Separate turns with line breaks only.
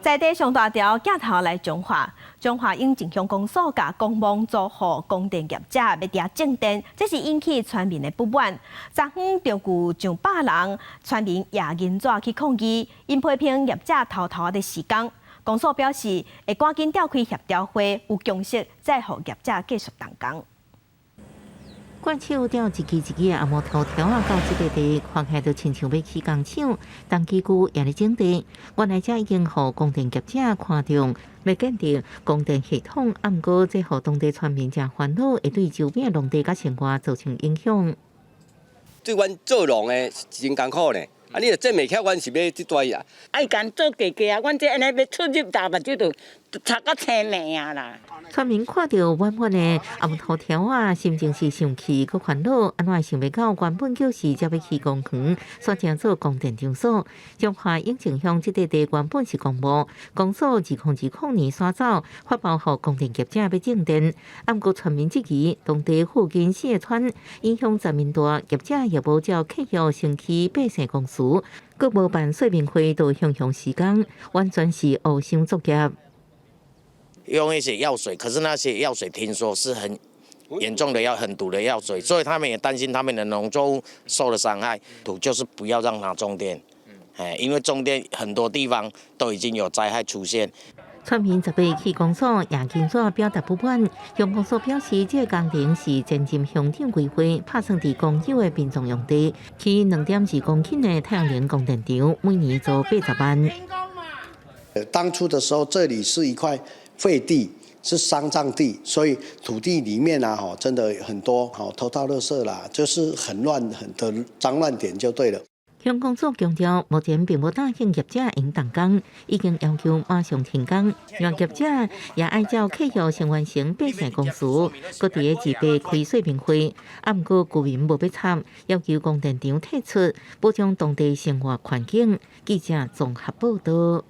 在地上大條鏡頭來彰化，彰化永靖鄉公所共公墓租予光電業者欲佇遐種電，這是引起村民的不滿。昨昏就有上百人村民攑銀紙去抗議，𪜶批評業者偷偷佇施工。公所表示會趕緊召開協調會，有共識再予業者繼續動工。
慣手吊一支一支的紅毛塗條仔到這塊地，看起來就親像欲起工廠，但機具也咧整地。原來這已經予光電業者看中，欲建立光電系統，毋過這予當地村民誠煩惱，會對周邊農地佮生活造成影響。
對阮做農的是真艱苦呢。啊！你若種袂起，阮是欲這蹛啊。
愛共做加加啊！阮這按呢欲出入大目睭就插甲青暝啊啦。
村民看著滿滿的紅塗條仔，心情是生氣閣煩惱，按怎會想袂到原本就是才欲起公園，煞成做光電場所。彰化永靖鄉這塊地原本是公墓，公所2020年徙走，發包予光電業者欲種電。毋過村民質疑，當地附近四個村影響十面大，業者也無照契約先去百姓公司，閣無辦說明會，就雄雄施工，完全是烏箱作業。
用一些藥水，可是那些藥水聽說是很嚴重的藥、很毒的藥水，所以他們也擔心他們的農作物受了傷害。圖就是不要讓它種電，哎，因為種電很多地方都已經有災害出現。
村民十八去公所攑金紙表達不滿，鄉公所表示，這個工程是前任鄉長規劃，拍算佇公有的殯葬用地，起2.2公頃的太陽能光電場，每年租80萬。
當初的時候，這裡是一塊廢地，是喪葬地，所以土地裡面啊，吼，真的很多，吼，偷倒垃圾啦，就是很亂，很的髒亂點就對了。
鄉公所強調，目前並無答應業者會動工，已經要求馬上停工。讓業者也愛照契約先完成百姓公司，閣佇個自備開說明會。啊，毋過居民無欲插，要求光電場退出，保障當地生活環境。記者綜合報道。